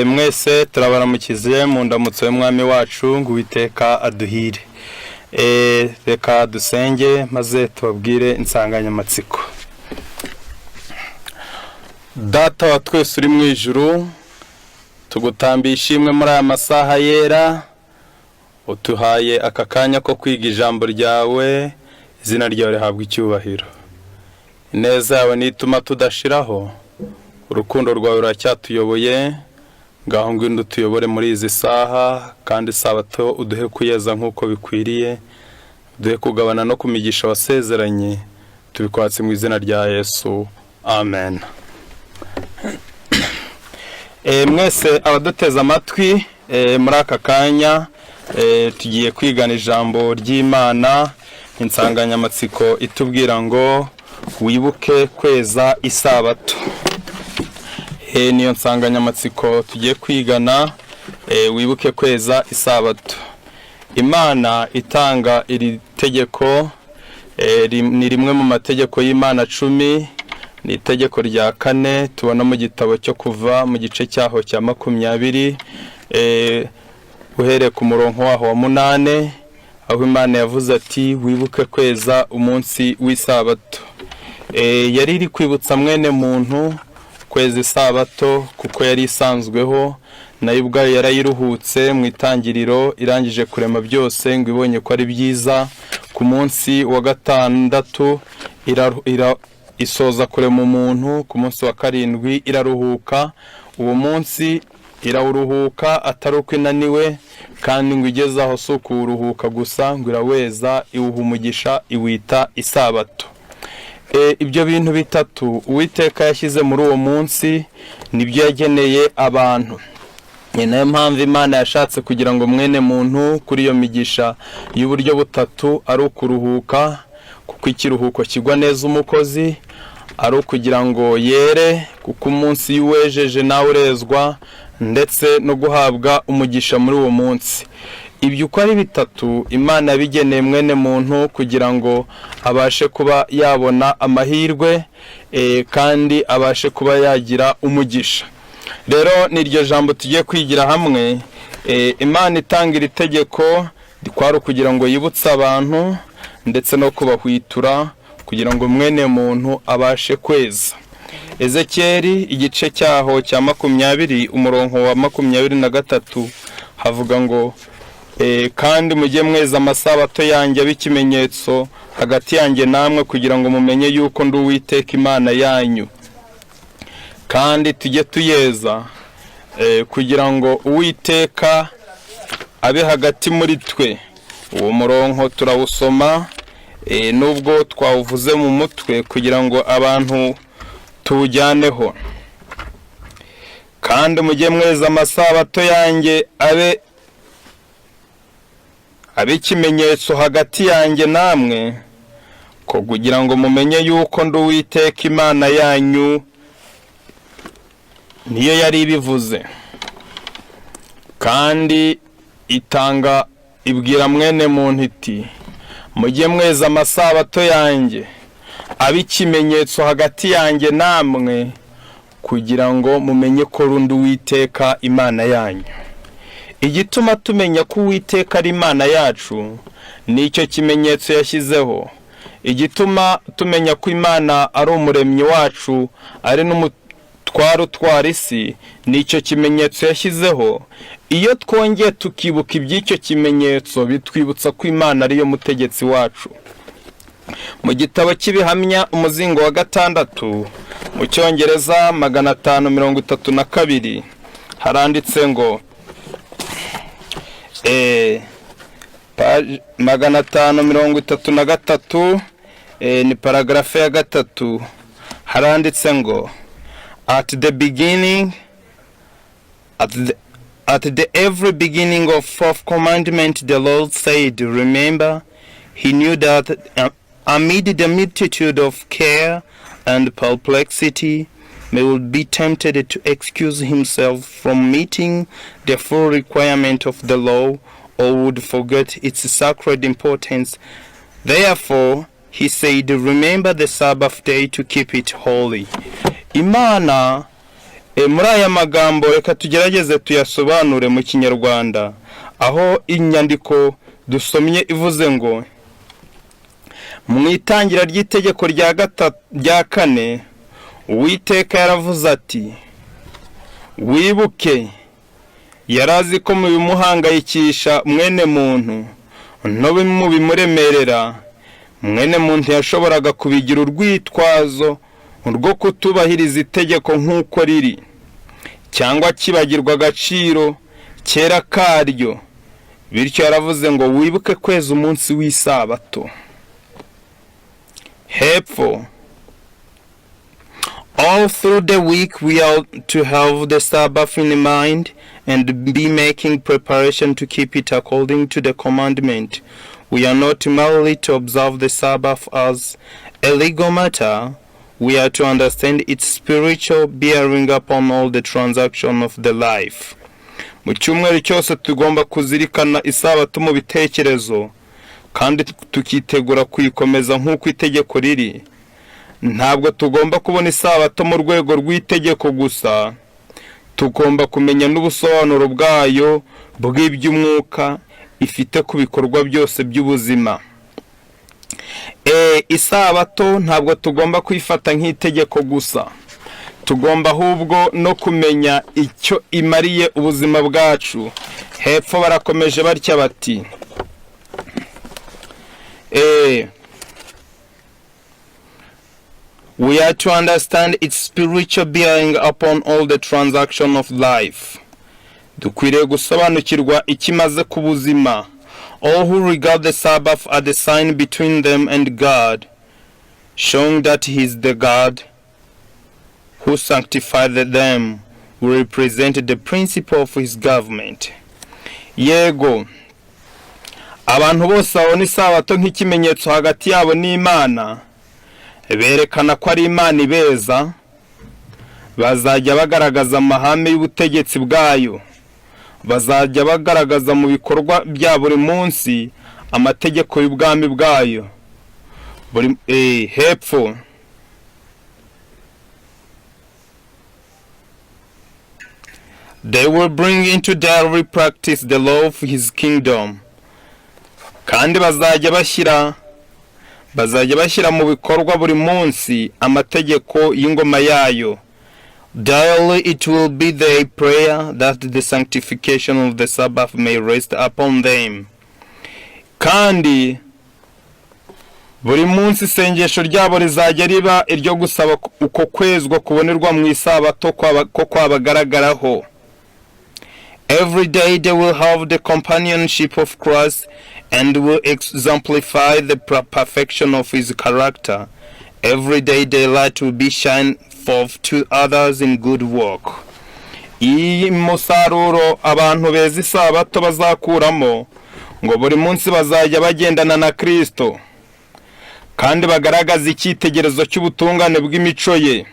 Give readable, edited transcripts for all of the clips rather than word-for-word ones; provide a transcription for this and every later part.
Mwese turabaramukize mu ndamutso y'umwami wacu ngo Uwiteka aduhire. Reka dusenge maze tubabwire insanganyamatsiko. Data wa twese uri mu ijuru, tugutambiye ishimwe muri aya masaha yera utuhaye aka kanya ko kwiga ijambo ryawe. Izina ryawe rihabwa icyubahiro. Ineza yawe nituma tudashiraho, urukundo rwawe ruracyatuyoboye. Ngaho ngwino utuyobore muri izi saha, kandi Isabato uduhe kuyeza nk'uko bikwiriye, uduhe kugabana no kumigisha wasezeranye. Tubikwatse mu izina rya Yesu, amen. Mwese abaduteze amatwi, muri aka kanya tugiye kwigana ijambo ry'Imana, insanganyamatsiko itubwira ngo "Wibuke kweza Isabato". Niyo nsanganyamatsiko tugiye kwigana, wibuke kweza Isabato. Imana itanga iri tegeko, ni rimwe mu mategeko y'Imana 10, ni itegeko rya kane tubona mu gitabo cyo Kuva, mu gice cyaho cya 20, uhereye ku murongo waho wa 8, aho Imana yavuze ati: "Wibuke kweza umunsi w'Isabato". Yari iri kwibutsa mwene muntu kweza Isabato kuko yari isanzweho, nayo ubwayo yarayiruhutse mu itangiriro, irangije kurema byose ngo ibonye ko ari byiza. Ku munsi wa gatandatu isoza kurema umuntu, ku munsi wa karindwi iraruhuka. Uwo munsi irawuruhuka atari uko inaniwe, kandi ngo igeze aho si ukuwuruhuka gusa, ngo iraweza, iwuha umugisha, iwita Isabato. Ibyo bintu bitatu Uwiteka yashyize muri uwo munsi nibyo yageneye abantu. Ni nayo mpamvu Imana yashatse kugira ngo mwene muntu kuri iyo migisha y'uburyo butatu, ari ukuruhuka kuko ikiruhuko kigwa neza umukozi, ari ukugira ngo yere kuko umunsi iyo uwejeje nawe urezwa, ndetse no guhabwa umugisha muri uwo munsi. Ibyo uko ari bitatu Imana yabigeneye mwene muntu kugira ngo abashe kuba yabona amahirwe, kandi abashe kuba yagira umugisha. Rero ni iryo jambo tugiye kwigira hamwe. Imana itanga iri tegeko kwari ukugira ngo yibutse abantu ndetse no kubahwitura kugira ngo mwene muntu abashe kweza. Ezekiyeli, igice cyaho cya 20, umurongo wa 23, havuga ngo: "Kandi mujye mweza amasabato yanjye, abe ikimenyetso hagati yanjye namwe, kugira ngo mumenye yuko ndi Uwiteka Imana yanyu." Kandi tujye tuyeza kugira ngo Uwiteka abe hagati muri twe. Uwo murongo turawusoma, nubwo twawuvuze mu mutwe, kugira ngo abantu tuwujyaneho. "Kandi mujye mweza amasabato yanjye, abe ikimenyetso hagati yanjye namwe, ko kugira ngo mumenye yuko ndi Uwiteka Imana yanyu." Niyo yari ibivuze, kandi itanga ibwira mwene muntu iti: "Mujye mweza amasabato yanjye, abe ikimenyetso hagati yanjye namwe, kugira ngo mumenye ko ndi Uwiteka Imana yanyu". Igituma tumenya ko Uwiteka ari Imana yacu ni icyo kimenyetso yashyizeho. Igituma tumenya ko Imana ari umuremyi wacu, ari n'umutware utwara isi, ni icyo kimenyetso yashyizeho. Iyo twongeye tukibuka iby'icyo kimenyetso, bitwibutsa ko Imana ariyo mutegetsi wacu. Mu gitabo cy'Ibihamya, umuzingo wa gatandatu, mu Cyongereza 532, haranditse ngo 533, ni paragarafe ya gatatu, haranditse ngo: "At the every beginning of fourth commandment the Lord said, 'Remember.' He knew that amid the multitude of care and perplexity man would be tempted to excuse himself from meeting the full requirement of the law or would forget its sacred importance. Therefore, he said, 'Remember the Sabbath day to keep it holy.'" Imana Muri aya magambo, reka tugerageze tuyasobanure mu Kinyarwanda, aho inyandiko dusomye ivuze ngo mu itangira ry'itegeko rya gatatu, rya kane, Uwiteka yaravuze ati: "Wibuke." Yari azi ko mu bimuhangayikisha mwene muntu no mu bimuremerera, mwene muntu yashoboraga kubigira urwitwazo rwo kutubahiriza itegeko nk'uko riri, cyangwa akibagirwa agaciro kera karyo. Bityo yaravuze ngo: "Wibuke kweza umunsi w'Isabato." Hepfo: All through the week we are to have the Sabbath in mind and be making preparation to keep it according to the commandment. We are not merely to observe the Sabbath as a legal matter, we are to understand its spiritual bearing upon all the transaction of the life. Mu cyumweru cyose tugomba kuzirikana Isabato mu bitekerezo kandi tukitegura kuyikomeza nk'uko itegeko riri. Ntabwo tugomba kubona Isabato mu rwego rw'itegeko gusa, tugomba kumenya n'ubusobanuro bwayo bw'iby'umwuka ifite ku bikorwa byose by'ubuzima. Isabato ntabwo tugomba kuyifata nk'itegeko gusa, tugomba ahubwo no kumenya icyo imariye ubuzima bwacu. Hepfo barakomeje batya bati: We are to understand its spiritual bearing upon all the transaction of life. Dukwiriye gusobanukirwa ikimaze ku buzima. All who regard the Sabbath as the sign between them and God, showing that He is the God who sanctified them, will represent the principle of His government. Yego, abantu bose babona Isabato nk'ikimenyetso hagati yabo n'Imana, berekana ko ari Imana ibeza, bazajya bagaragaza amahame y'ubutegetsi bwayo, bazajya bagaragaza mu bikorwa bya buri munsi amategeko y'ubwami bwayo. Buri hepfo: They will bring into daily practice the law of His kingdom. Kandi bazajya bashyira mu bikorwa buri munsi amategeko y'ingoma yayo. Daily it will be their prayer that the sanctification of the Sabbath may rest upon them. Kandi buri munsi isengesho ryabo rizajya riba iryo gusaba uko kwezwa kubonerwa mu Isabato ko kwabagaragaraho. Every day they will have the companionship of Christ and will exemplify the perfection of His character. Every day their light will be shine forth to others in good work. Iyi musaruro abantu beza Isabato bazakuramo, ngo buri munsi bazajya bagendana na Kristo kandi bagaragaza icyitegererezo cy'ubutungane bw'imico ye.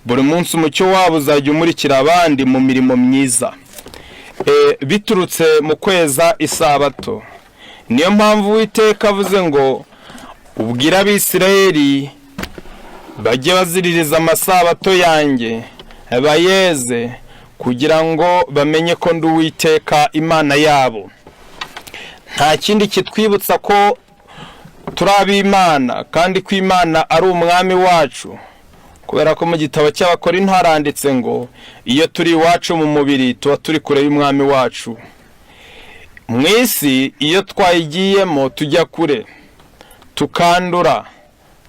Buri munsi umucyo wabo uzajya umurikira abandi mu mirimo myiza biturutse mu kweza Isabato. Niyo mpamvu Uwiteka avuze ngo: "Ubwire Abisirayeli bajye baziririza amasabato yanjye, bayeze, kugira ngo bamenye ko ndi Uwiteka Imana yabo." Nta kindi kitwibutsa ko turi ab'Imana kandi ko Imana ari umwami wacu, kubera ko mu gitabo cy'Abakorinto haranditse ngo iyo turi iwacu mu mubiri tuba turi kure y'umwami wacu. Mu isi iyo twayigiyemo tujya kure, tukandura,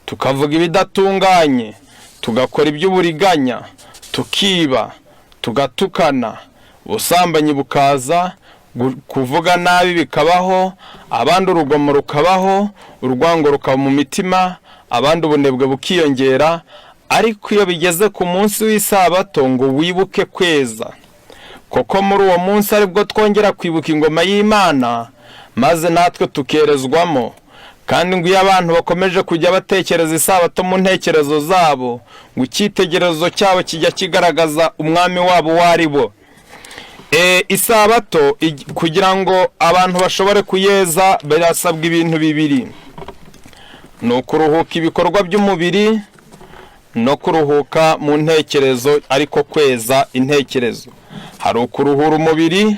tukavuga ibidatunganye, tugakora iby'uburiganya, tukiba, tugatukana, ubusambanyi bukaza, kuvuga nabi bikabaho, abandi urugomo rukabaho, urwango rukaba mu mitima, abandi ubunebwe bukiyongera. Ariko iyo bigeze ku munsi w'Isabato ngo: "Wibuke kweza," kuko muri uwo munsi aribwo twongera kwibuka ingoma y'Imana, maze natwe tukerezwamo. Kandi ngo iyo abantu bakomeje kujya batekereza Isabato mu ntekerezo zabo, ngo icyitegererezo cyabo kijya kigaragaza umwami wabo uwo ari bo. Isabato kugira ngo abantu bashobore kuyeza birasabwa ibintu bibiri: ni ukuruhuka ibikorwa by'umubiri. no kuruhuka mu ntekerezo, ariko kweza intekerezo. Hari ukuruhura umubiri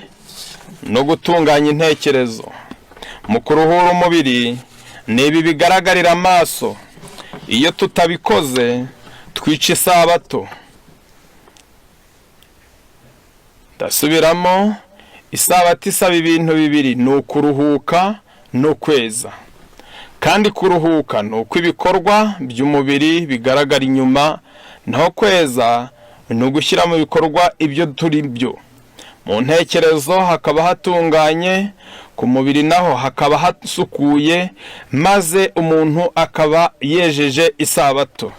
no gutunganya intekerezo. Mu kuruhura umubiri ni ibi bigaragarira amaso. Iyo tutabikoze twica isabato. Ndasubiramo, isabato isaba ibintu bibiri: ni ukuruhuka no kweza. Kandi kuruhuka ni uko ibikorwa by'umubiri bigaragara inyuma, naho kweza ni ugushyira mu bikorwa ibyo turi byo. Mu ntekerezo hakaba hatunganye, ku mubiri naho hakaba hasukuye, maze umuntu akaba yejeje isabato.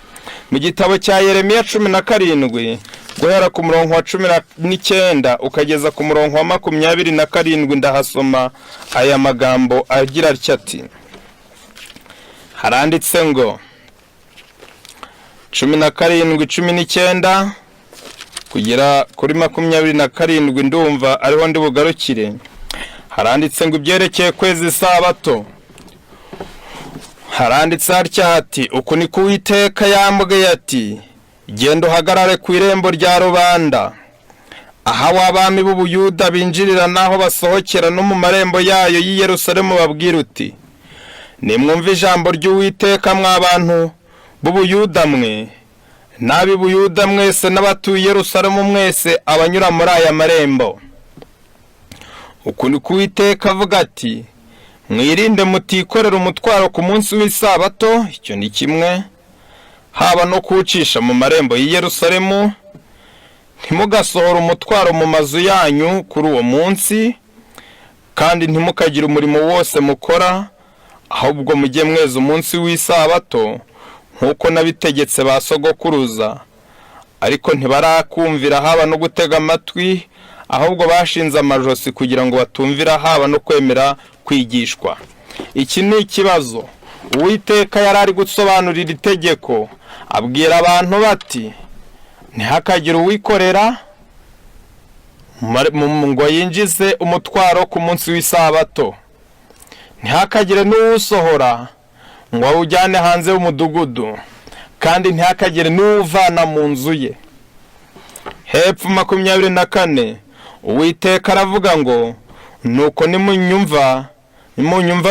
Mu gitabo cya Yeremiya 17, guhera ku murongo wa 19 ukageza ku murongo wa 27, ndahasoma aya magambo agira atya ati, haranditse ngo 17, 19 kugera kuri 27, ndumva ariho ndi bugarukire. Haranditse ngo ibyerekeye kweza isabato. Haranditse hatya hati: uku ni ko Uwiteka yambwiye ati, genda uhagarare ku irembo rya rubanda, aho abami b'Ubuyuda binjirira n'aho basohokera, no mu marembo yayo y'i Yerusalemu, babwira uti: nimwumve ijambo ry'Uwiteka mwa bantu b'Ubuyuda mwe, n'ab'i Buyuda mwese, n'abatuye i Yerusalemu mwese, abanyura muri aya marembo. Uku ni ko Uwiteka avuga ati: mwirinde mutikorera umutwaro ku munsi w'isabato, icyo ni kimwe, haba no kuwucisha mu marembo y'i Yerusalemu. Ntimugasohore umutwaro mu mazu yanyu kuri uwo munsi, kandi ntimukagire umurimo wose mukora, ahubwo mujye mweza umunsi w'isabato nk'uko nabitegetse ba sogokuruza. Ariko ntibarakumvira haba no gutega amatwi, ahubwo bashinze amajosi kugira ngo batumvira haba no kwemera kwigishwa. Iki ni ikibazo. Uwiteka yari ari gusobanurira itegeko, abwira abantu bati: ntihakagire uwikorera ngo yinjize umutwaro ku munsi w'isabato, ntihakagire n'uwusohora ngo awujyane hanze y'umudugudu, kandi ntihakagire n'uwuvana mu nzu ye. Hepfo 24, Uwiteka aravuga ngo: nuko nimunyumva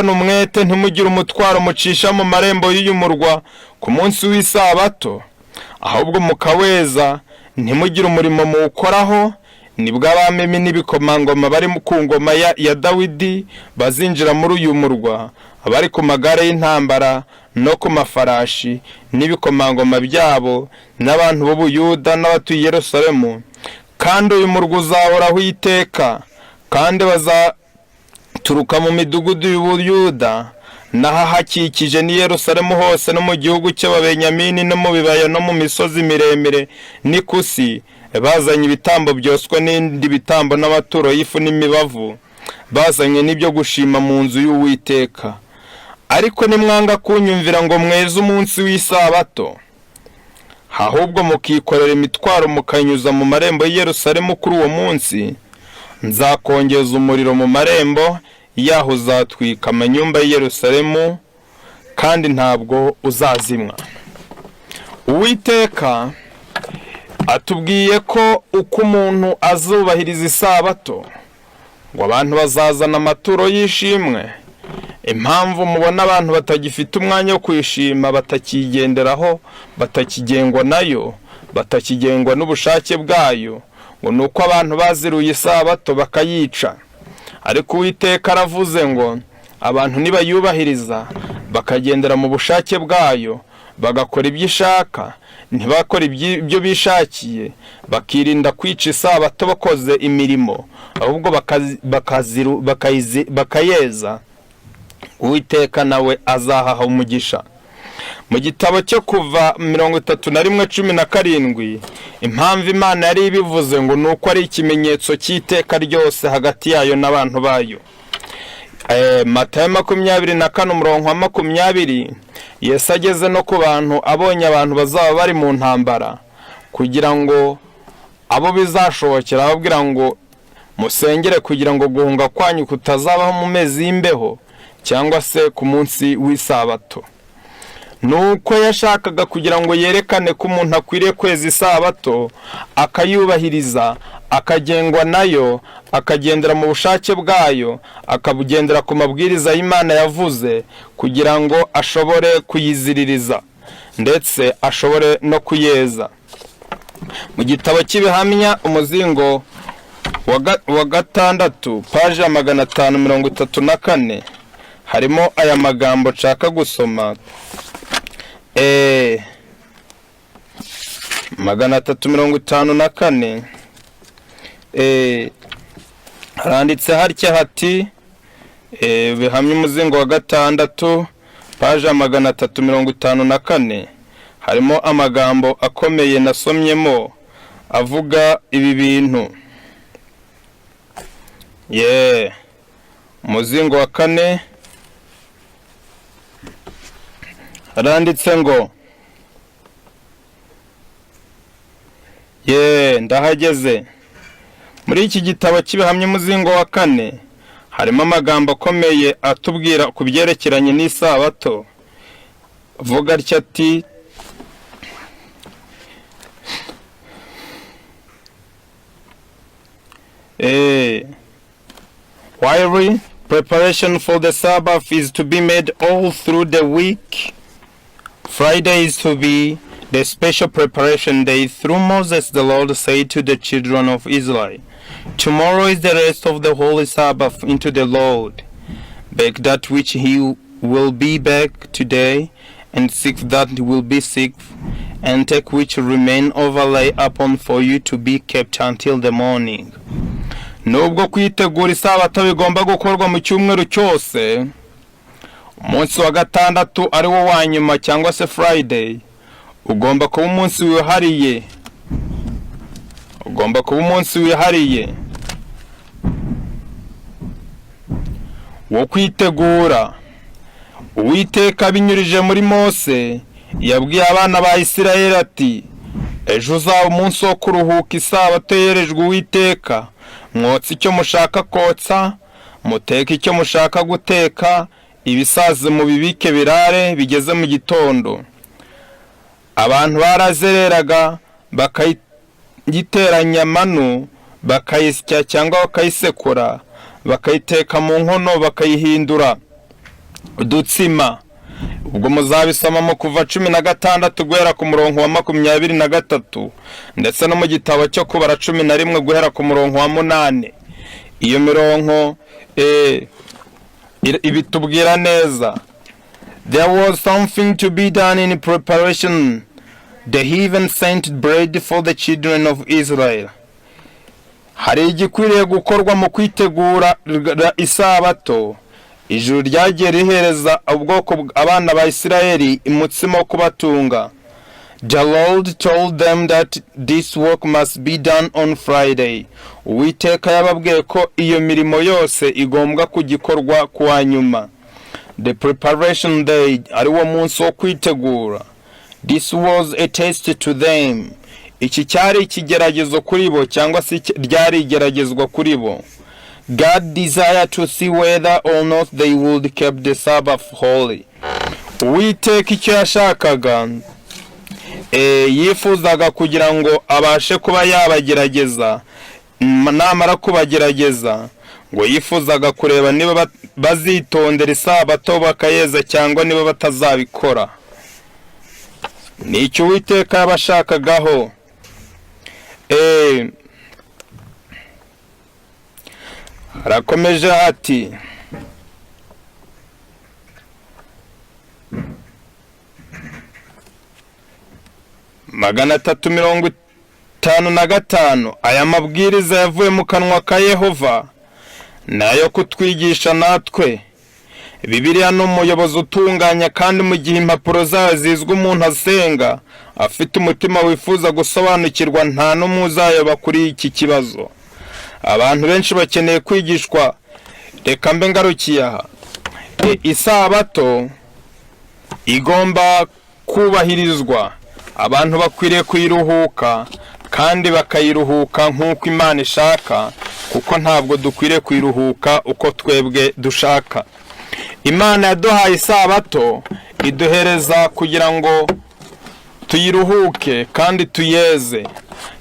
n'umwete, ntimugire umutwaro mucisha mu marembo y'uyu murwa ku munsi w'isabato, ahubwo mukaweza, ntimugire umurimo muwukoraho, nibwo abami n'ibikomangoma bari ku ngoma ya Dawidi bazinjira muri uyu murwa, abari ku magare y'intambara no ku mafarashi, n'ibikomangoma byabo, n'abantu b'Ubuyuda n'abatuye i Yerusalemu. Kandi uyu murwa uzahoraho iteka, kandi bazaturuka mu midugudu y'Ubuyuda n'ahahakikije n'i Yerusalemu hose, no mu gihugu cy'Ababenyamini, no mu bibaya, no mu misozi miremire n'ikusi, bazanye ibitambo byoswa n'indi bitambo n'amaturo y'ifu n'imibavu, bazanye n'ibyo gushima mu nzu y'Uwiteka. Ariko nimwanga kunyumvira ngo mweze umunsi w'isabato, ahubwo mukikorera imitwaro mukanyuza mu marembo y'i Yerusalemu kuri uwo munsi, nzakongeza umuriro mu marembo yaho, uzatwika amanyumba y'i Yerusalemu, kandi ntabwo uzazimwa. Uwiteka atubwiye ko uko umuntu azubahiriza isabato, ngo abantu bazazana amaturo y'ishimwe. Impamvu mubona abantu batagifite umwanya wo kwishima, batakigenderaho, batakigengwa nayo, batakigengwa n'ubushake bwayo, ngo ni uko abantu baziruye isabato bakayica. Ariko Uwiteka aravuze ngo abantu nibayubahiriza, bakagendera mu bushake bwayo, bagakora ibyo ishaka, ntibakore ibyo bishakiye, bakirinda kwica isabato bakoze imirimo, ahubwo bakayeza, Uwiteka nawe azahaha umugisha. Mu gitabo cyo Kuva 31:17, impamvu Imana yari ibivuze ngo ni uko ari ikimenyetso cy'iteka ryose hagati yayo n'abantu bayo. Matayo 24 umurongo wa 20, Yesu ageze no ku bantu, abonye abantu bazaba bari mu ntambara, kugira ngo abo bizashobokera, ababwira ngo musengere kugira ngo guhunga kwanyu kutazabaho mu mezi y'imbeho cyangwa se ku munsi w'isabato. Ni uko yashakaga kugira ngo yerekane ko umuntu akwiriye kweza isabato, akayubahiriza, akagengwa nayo, akagendera mu bushake bwayo, akabugendera ku mabwiriza y'Imana yavuze, kugira ngo ashobore kuyiziririza ndetse ashobore no kuyeza. Mu gitabo cy'Ibihamya, umuzingo wa gatandatu, paji ya 534, harimo aya magambo nshaka gusoma. 354, haranditse hatya hati: Bihamya, umuzingo wa gatandatu, paji ya 354, harimo amagambo akomeye nasomyemo avuga ibi bintu. Ye, umuzingo wa kane, haranditse ngo, ye, ndahageze. Muri iki gitabo cy'Ibihamya, umuzingo wa kane, harimo amagambo akomeye atubwira ku byerekeranye n'isabato. Avuga atya ati: While preparation for the Sabbath is to be made all through the week, Friday is to be the special preparation day. Through Moses, the Lord said to the children of Israel, "Tomorrow is the rest of the holy Sabbath unto the Lord. Bake that which he will be baked today, and sift that will be sieved, and take which remain over lay upon for you to be kept until the morning." Nubwo kwitegura isabato bigomba gukorwa mu cyumweru cyose, umunsi wa gatandatu ari wo wa nyuma, cyangwa se Friday, ugomba kuba umunsi wihariye, ugomba kuba umunsi wihariye wo kwitegura. Uwiteka binyurije muri Mose yabwiye abana ba Isirayeli ati: "Ejo uzaba umunsi wo kuruhuka, isabato yerejwe Uwiteka. Mwotse icyo mushaka kotsa, muteke icyo mushaka guteka, ibisaze mubibike birare bigeze mu gitondo." Abantu barazereraga, bakayiteranya amanu, bakayisya cyangwa bakayisekura, bakayiteka mu nkono, bakayihindura udutsima. Ubwo muzabisoma mu Kuva 16 guhera ku murongo wa 23, ndetse no mu gitabo cyo Kubara 11 guhera ku murongo wa 8. Iyo mirongo ibitubwira neza. There was something to be done in preparation. The heaven sent bread for the children of Israel. Hari igikwiriye gukorwa mu kwitegura isabato. Ijuru ryagiye rihereza ubwoko abana ba Isirayeli umutsima wo kubatunga. The Lord told them that this work must be done on Friday. Uwiteka yababwiye ko iyo mirimo yose igomba kugikorwa ku wa nyuma. The preparation day, ari wo munsi wo kwitegura. This was a test to them. Iki cyari ikigeragezo kuri bo, cyangwa se ryari igeragezwa kuri bo. God desired to see whether or not they would keep the Sabbath holy. Uwiteka icyo yashakaga, yifuzaga kugira ngo abashe kuba yabagerageza. Namara kubagerageza, ngo yifuzaga kureba niba bazitondera isabato bakayeza cyangwa niba batazabikora. Ni icyo Uwiteka yabashakagaho. Harakomeje hati: 355, aya mabwiriza yavuye mu kanwa ka Yehova ni ayo kutwigisha natwe. Bibiliya ni umuyobozi utunganya, kandi mu gihe impapuro zayo zizwi, umuntu asenga afite umutima wifuza gusobanukirwa, nta n'umwe uzayoba kuri iki kibazo. Abantu benshi bakeneye kwigishwa. Reka mbe ngarukiye aha. Isabato igomba kubahirizwa. Abantu bakwiriye kuyiruhuka kandi bakayiruhuka nk'uko Imana ishaka, kuko ntabwo dukwiriye kuyiruhuka uko twebwe dushaka. Imana yaduhaye isabato iduhereza kugira ngo tuyiruhuke kandi tuyeze.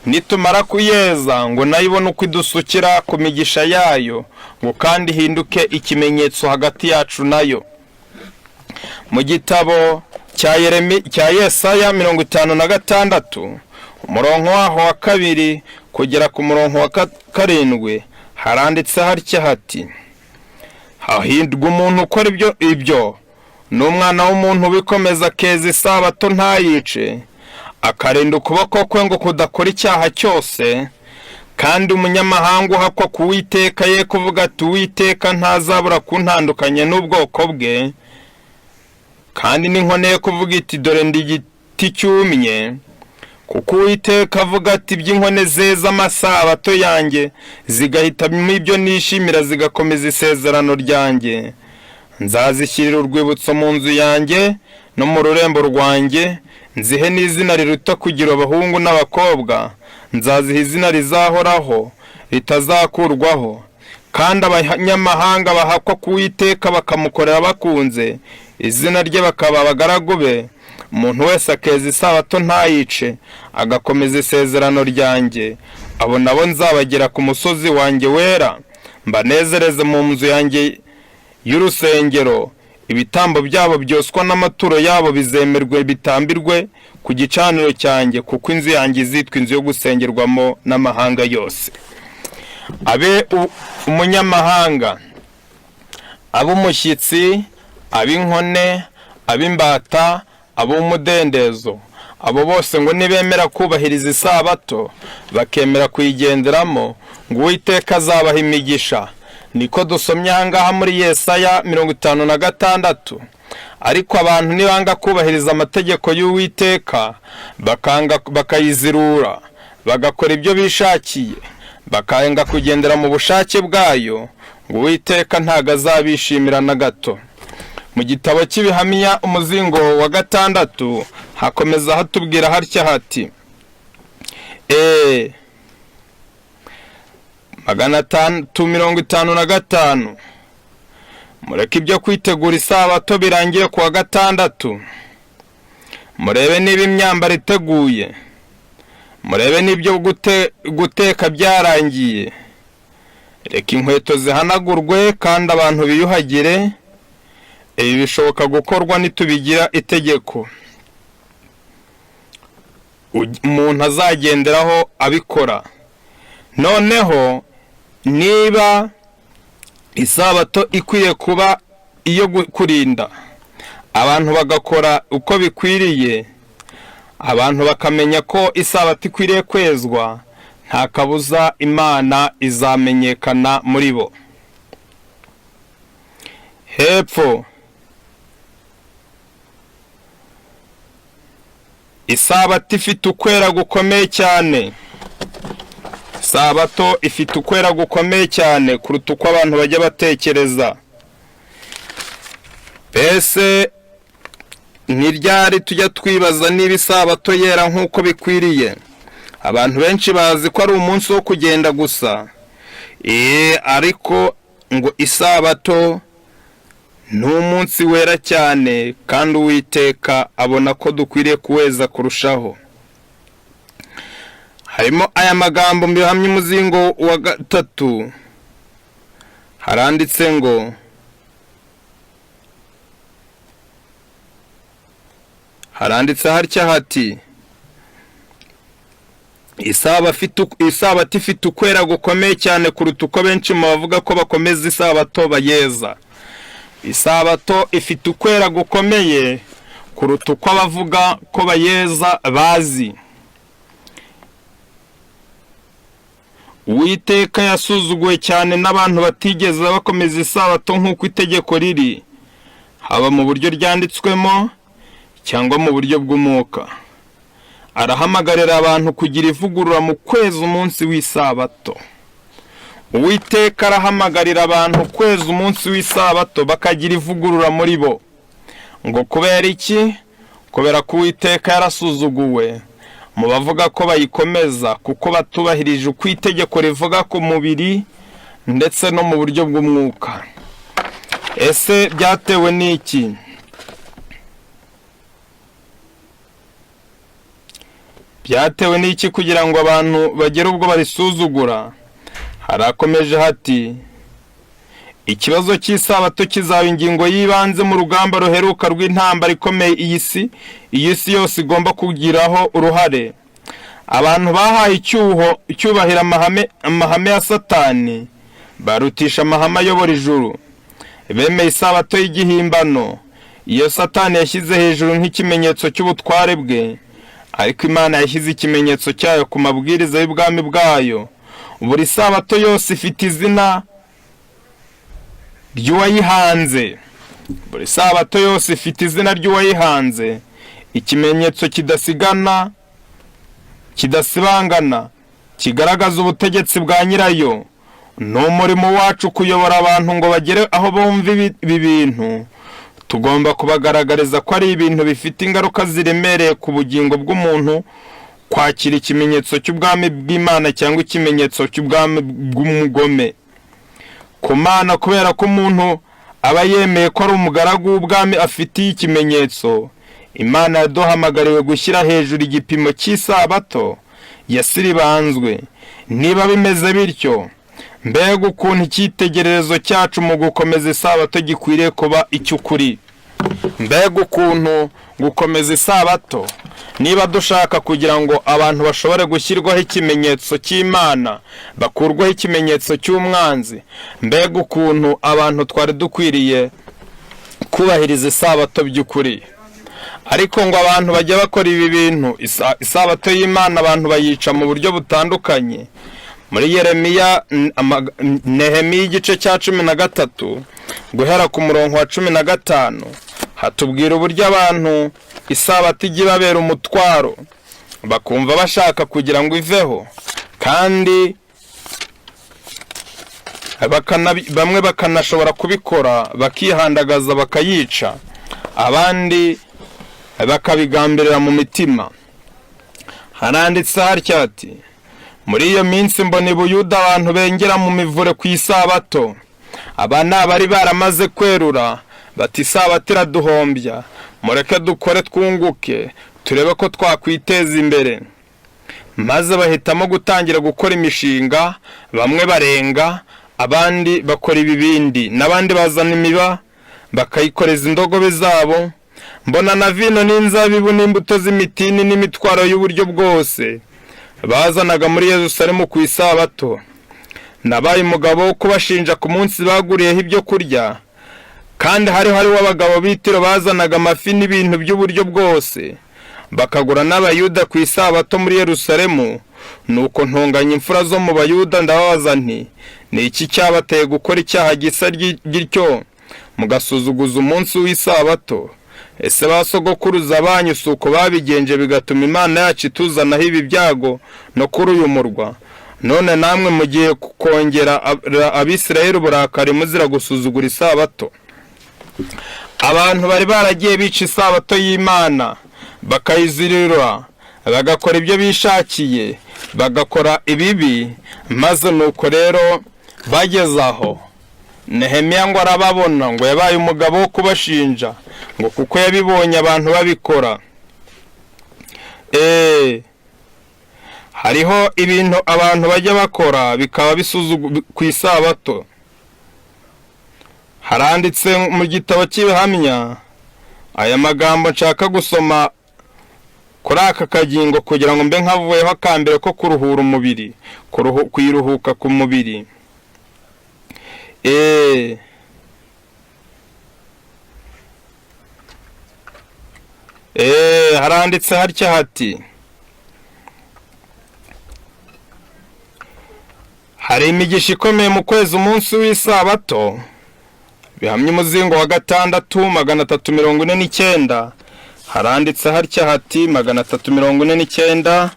Nitumara kuyeza, ngo nayo ibone uko idusukira ku migisha yayo, ngo kandi ihinduke ikimenyetso hagati yacu nayo. Mu gitabo cya Yesaya 56, umurongo waho wa 2 kugera ku murongo wa 7, haranditse hatya hati: "Hahindwa umuntu ukora ibyo, n'umwana w'umuntu ubikomeza, akeza isabato ntayice, akarinda ukuboko kwe ngo kudakora icyaha cyose, kandi umunyamahanga uhakwa ku Uwiteka ye kuvuga ati: 'Uwiteka ntazabura kuntandukanya n'ubwoko bwe.' Kandi n'inkone ye kuvuga iti: 'Dore ndi igiti cyumye.' Kuko Uwiteka avuga ati: 'Iby'inkone zeza amasabato yanjye, zigahitamo ibyo nishimira, zigakomeza isezerano ryanjye, nzazishyirira urwibutso mu nzu yanjye no mu rurembo rwanjye, nzihe n'izina riruta kugira abahungu n'abakobwa, nzaziha izina rizahoraho ritazakurwaho. Kandi abanyamahanga bahakwa ku Uwiteka bakamukorera bakunze izina rye, bakaba abagaragu be, umuntu wese akeza isabato ntayice, agakomeza isezerano ryanjye, abo nabo nzabagera ku musozi wanjye wera, mbanezereze mu nzu yanjye y'urusengero. Ibitambo byabo byoswa n'amaturo yabo bizemerwe bitambirwe ku gicaniro cyanjye, kuko inzu yanjye izitwa inzu yo gusengerwamo n'amahanga yose." Abe umunyamahanga, ab'umushyitsi, ab'inkone, ab'imbata, ab'umudendezo, abo bose ngo nibemera kubahiriza isabato, bakemera kuyigenderamo, ngo Uwiteka azabaha imigisha. Niko dusomye aha ngaha muri Yesaya 56. Ariko abantu nibanga kubahiriza amategeko y'Uwiteka, bakanga bakayizirura, bagakora ibyo bishakiye, bakanga kugendera mu bushake bwayo, ngo Uwiteka ntago azabishimira na gato. Mu gitabo cy'Ibihamya, umuzingo wa 6, hakomeza hatubwira hatya hati: 655, "Mureke ibyo kwitegura isabato birangiye ku wa gatandatu. Murebe niba imyambaro iteguye, murebe n'ibyo guteka byarangiye. Reka inkweto zihanagurwe kandi abantu biyuhagire. Ibi bishoboka gukorwa nitubigira itegeko umuntu azagenderaho abikora." Noneho niba isabato ikwiye kuba iyo kurinda abantu, bagakora uko bikwiriye, abantu bakamenya ko isabato ikwiriye kwezwa, nta kabuza Imana izamenyekana muri bo. Hepfo, isabato ifite ukwera gukomeye cyane. Isabato ifite ukwera gukomeye cyane kuruta uko abantu bajya batekereza. Mbese ni ryari tujya twibaza niba isabato yera nk'uko bikwiriye? Abantu benshi bazi ko ari umunsi wo kugenda gusa, ariko ngo isabato ni umunsi wera cyane, kandi Uwiteka abona ko dukwiriye kuweza kurushaho. Harimo aya magambo mu Bihamya, umuzingo wa 3, haranditse ngo: haranditse hatya hati: "Isabato ifite ukwera gukomeye cyane kuruta uko benshi mu bavuga ko bakomeza isabato bayeza." Isabato ifite ukwera gukomeye kuruta uko abavuga ko bayeza bazi. Uwiteka yasuzuguwe cyane n'abantu batigeze bakomeza isabato nk'uko itegeko riri, haba mu buryo ryanditswemo cyangwa mu buryo bw'umwuka. Arahamagarira abantu kugira ivugurura mu kweza umunsi w'isabato. Uwiteka arahamagarira abantu kweza umunsi w'isabato, bakagira ivugurura muri bo. Ngo kubera iki? Kubera ko Uwiteka yarasuzuguwe mu bavuga ko bayikomeza, kuko batubahirije uko itegeko rivuga ku mubiri ndetse no mu buryo bw'umwuka. Ese byatewe n'iki? Byatewe n'iki kugira ngo abantu bagere ubwo barisuzugura? Harakomeje hati: "Ikibazo cy'isabato kizaba ingingo y'ibanze mu rugamba ruheruka rw'intambara ikomeye iyi si yose igomba kugiraho uruhare. Abantu bahaye icyuho icyubahiro amahame ya Satani, barutisha amahame ayobora ijuru. Bemeye isabato y'igihimbano, iyo Satani yashyize hejuru nk'ikimenyetso cy'ubutware bwe, ariko Imana yashyize ikimenyetso cyayo ku mabwiriza y'ubwami bwayo. Buri sabato yose ifite izina ry'uwayihanze. Buri sabato yose ifite izina ry'uwayihanze, ikimenyetso kidasigana, kidasibangana, kigaragaza ubutegetsi bwa nyirayo. Ni umurimo wacu kuyobora abantu ngo bagere aho bumva ibi bintu. Tugomba kubagaragariza ko ari ibintu bifite ingaruka ziremereye ku bugingo bw'umuntu kwakira ikimenyetso cy'ubwami bw'Imana cyangwa ikimenyetso cy'ubwami bw'umugome ku Mana, kubera ko umuntu aba yemeye ko ari umugaragu w'ubwami afitiye ikimenyetso. Imana yaduhamagariwe gushyira hejuru igipimo cy'isabato yasiribanzwe. Niba bimeze bityo, mbega ukuntu icyitegererezo cyacu mu gukomeza isabato gikwiriye kuba icy'ukuri! Mbega ukuntu gukomeza isabato, niba dushaka kugira ngo abantu bashobore gushyirwaho ikimenyetso cy'Imana, bakurwaho ikimenyetso cy'umwanzi, mbega ukuntu abantu twari dukwiriye kubahiriza isabato by'ukuri! Ariko ngo abantu bajya bakora ibi bintu, isabato y'Imana abantu bayica mu buryo butandukanye. Muri Yeremiya, Nehemiya igice cya 13, guhera ku murongo wa 15, hatubwira uburyo abantu isabato ijya ibabera umutwaro, bakumva bashaka kugira ngo iveho, kandi bamwe bakanashobora kubikora, bakihandagaza bakayica, abandi bakabigambirira mu mitima. Haranditse hatya ati: "Muri iyo minsi mbona i Buyuda abantu bengera mu mivure ku isabato. Aba ni abari baramaze kwerura bati: 'Isabato iraduhombya, mureke dukore twunguke, turebe ko twakwiteza imbere.' Maze bahitamo gutangira gukora imishinga, bamwe barenga, abandi bakora ibibindi, n'abandi bazana imiba bakayikoreza indogobe zabo. Mbona na vino n'inzabibu n'imbuto z'imitini n'imitwaro y'uburyo bwose bazanaga muri Yerusalemu ku isabato. Nabaye umugabo wo kubashinja ku munsi baguriyeho ibyo kurya. Kandi hari hariho abagabo b'Itiro bazanaga amafi n'ibintu by'uburyo bwose, bakagura n'Abayuda ku isabato muri Yerusalemu. Nuko ntunganya imfura zo mu Bayuda, ndababaza nti: 'Ni iki cyabateye gukora icyaha gisa gityo, mugasuzuguza umunsi w'isabato? Ese ba sogokuruza banyu si uko babigenje, bigatuma Imana yacu ituzanaho ibi byago no kuri uyu murwa? None namwe mugiye kongera Abisirayeli uburakari muzira gusuzugura isabato.'" Abantu bari baragiye bica isabato y'Imana, bakayizirira, bagakora ibyo bishakiye, bagakora ibibi. Maze nuko rero bageze aho, Nehemiya ngo arababona, ngo yabaye umugabo wo kubashinja, ngo kuko yabibonye abantu babikora. Hariho ibintu abantu bajya bakora bikaba bisuzugu ku isabato. Haranditse mu gitabo cy'Ibihamya aya magambo nshaka gusoma kuri aka kagingo, kugira ngo mbe nkavuyeho akambere ko kuruhura umubiri, kuyiruhuka ku mubiri. Haranditse hatya hati: "Hari imigisha ikomeye mu kweza umunsi w'isabato." Bihamya umuzingo wa gatandatu, 349. Haranditse hatya hati, 349,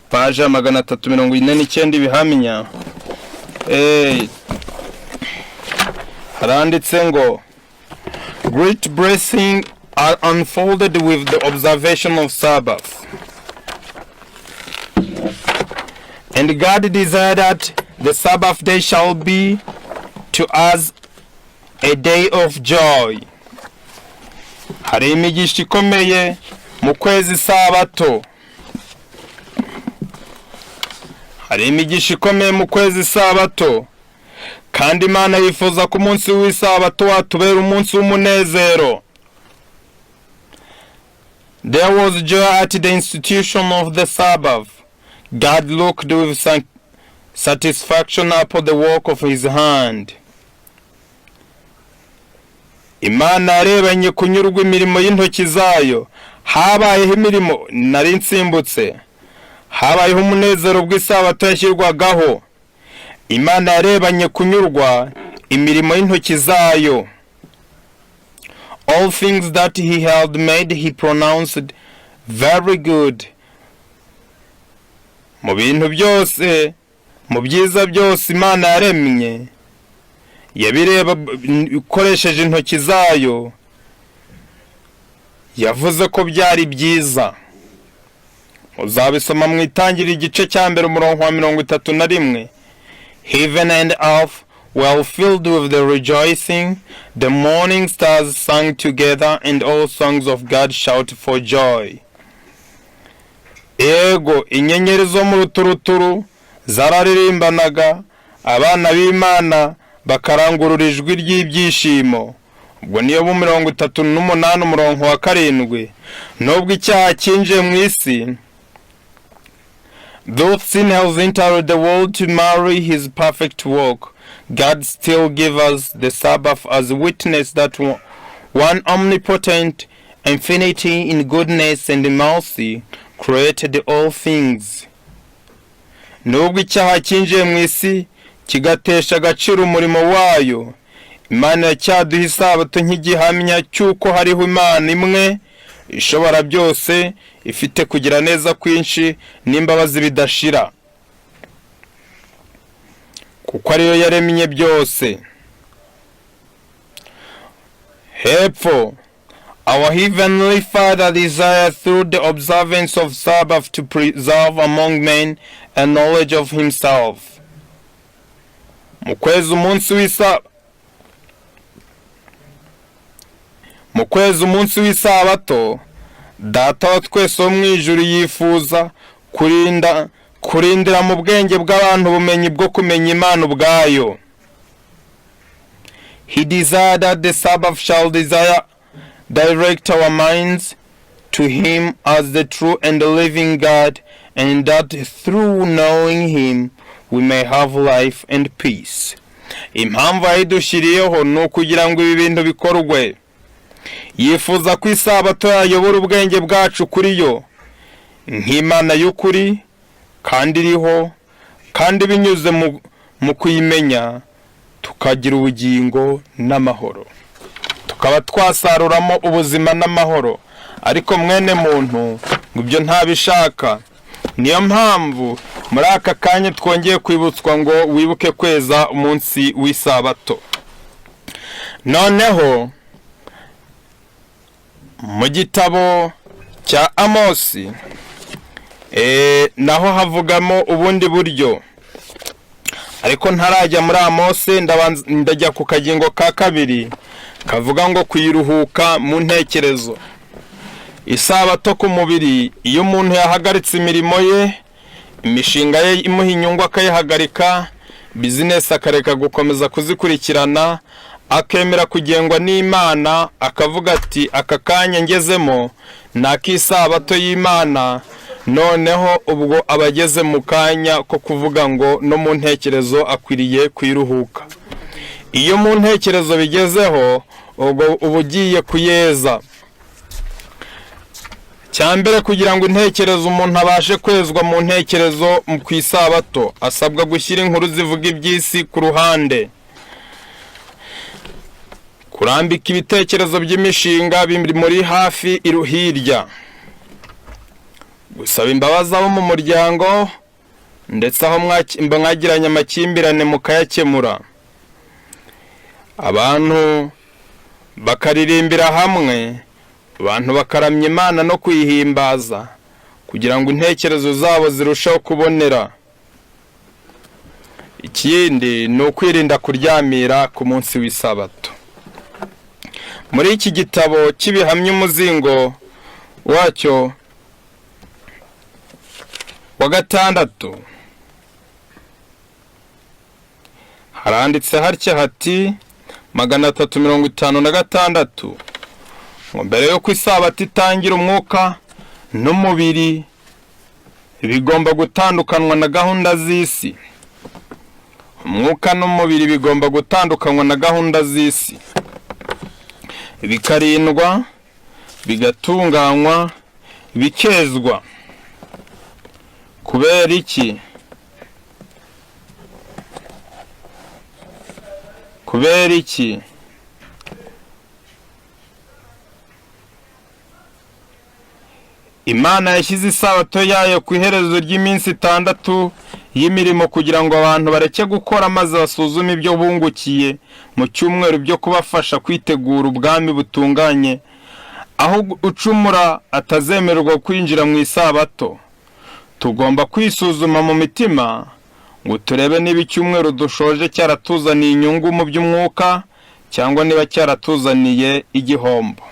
paje ya 349, Ibihamya. Haranditse ngo: "Great blessing are unfolded with the observation of Sabbath. And God desired that the Sabbath day shall be to us A day of joy. Hari imigisha ikomeye mu kweza isabato. Hari imigisha ikomeye mu kweza isabato, kandi Imana yifuza ko umunsi w'isabato watubera umunsi w'umunezero. There was joy at the institution of the Sabbath. God looked with satisfaction upon the work of his hand. Imana yarebanye kunyurwa imirimo y'intoki zayo. Habayeho imirimo, nari nsimbutse. Habayeho umunezero bw'isabato yashyirwagaho. Imana yarebanye kunyurwa imirimo y'intoki zayo. All things that he had made he pronounced very good. Mu bintu byose, mu byiza byose Imana yaremye, yabireba ikoresheje intoki zayo, yavuze ko byari byiza. Uzabisoma mu Itangira, igice cya 1, umurongo wa 31. Heaven and earth were filled with the rejoicing, the morning stars sang together, and all sons of God shout for joy. Ego, inyenyeri zo mu ruturuturu zararirimbanaga, abana b'Imana bakarangurura ijwi ry'ibyishimo. Ubwo niyo mu 38, umurongo wa 7. Nubwo icyaha cyinjiye mu isi, though sin has entered the world to mar his perfect work, God still give us the Sabbath as a witness that one omnipotent infinity in goodness and mercy created all things. Nubwo icyaha cyinjiye mu isi kigatesha agaciro umurimo wayo, Imana iracyaduha isabato nk'igihamya cy'uko hariho Imana imwe ishobora byose, ifite kugira neza kwinshi n'imbabazi bidashira, kuko ariyo yaremye byose. Hepfo, our heavenly Father desires through the observance of Sabbath to preserve among men a knowledge of himself. Mu kweza umunsi w'isabato, Data wa twese wo mu ijuru yifuza kurindira mu bwenge bw'abantu ubumenyi bwo kumenya Imana ubwayo. He desired that the Sabbath shall desire direct our minds to him as the true and the living God, and that through knowing him we may have life and peace. Impamvu yayidushyiriyeho ni ukugira ngo ibi bintu bikorwe. Yifuza ko isabato yayobora ubwenge bwacu kuri yo nk'Imana y'ukuri kandi iriho, kandi binyuze mu kuyimenya tukagira ubugingo n'amahoro, tukaba twasaruramo ubuzima n'amahoro. Ariko mwene muntu ngo ibyo ntabishaka. Niyo mpamvu muri aka kanya twongeye kwibutswa ngo wibuke kweza umunsi w'isabato. Noneho mu gitabo cya Amosi naho havugamo ubundi buryo, ariko ntarajya muri Amosi, ndajya ku kagingo ka kabiri kavuga ngo kuyiruhuka mu ntekerezo. Isabato ku mubiri, iyo umuntu yahagaritse imirimo ye, imishinga ye imuha inyungu akayihagarika, bizinesi akareka gukomeza kuzikurikirana, akemera kugengwa n'Imana, akavuga ati: "Aka kanya ngezemo ni ak'isabato y'Imana." Noneho ubwo aba ageze mu kanya ko kuvuga ngo no mu ntekerezo akwiriye kuyiruhuka. Iyo mu ntekerezo bigezeho, ubwo uba ugiye kuyeza. Cya mbere, kugira ngo intekerezo umuntu abashe kwezwa mu ntekerezo ku isabato, asabwa gushyira inkuru zivuga iby'isi ku ruhande, kurambika ibitekerezo by'imishinga biri muri hafi hirya, gusaba imbabazi abo mu muryango ndetse aho mwagiranye amakimbirane mukayakemura, abantu bakaririmbira hamwe, abantu bakaramya Imana no kuyihimbaza kugira ngo intekerezo zabo zirusheho kubonera. Ikindi ni ukwirinda kuryamira ku munsi w'isabato. Muri iki gitabo cy'Ibihamya, umuzingo wacyo wa gatandatu, haranditse hatya hati 356 ngo: "Mbere y'uko isabato itangira, umwuka n'umubiri bigomba gutandukanywa na gahunda z'isi." Umwuka n'umubiri bigomba gutandukanywa na gahunda z'isi, bikarindwa, bigatunganywa, bikezwa. Kubera iki? Kubera iki? Imana yashyize isabato yayo ku iherezo ry'iminsi 6 y'imirimo kugira ngo abantu bareke gukora, maze basuzume ibyo bungukiye mu cyumweru byo kubafasha kwitegura ubwami butunganye, aho ucumura atazemererwa kwinjira mu isabato. Tugomba kwisuzuma mu mitima ngo turebe niba icyumweru dushoje cyaratuzaniye inyungu mu by'umwuka cyangwa niba cyaratuzaniye igihombo.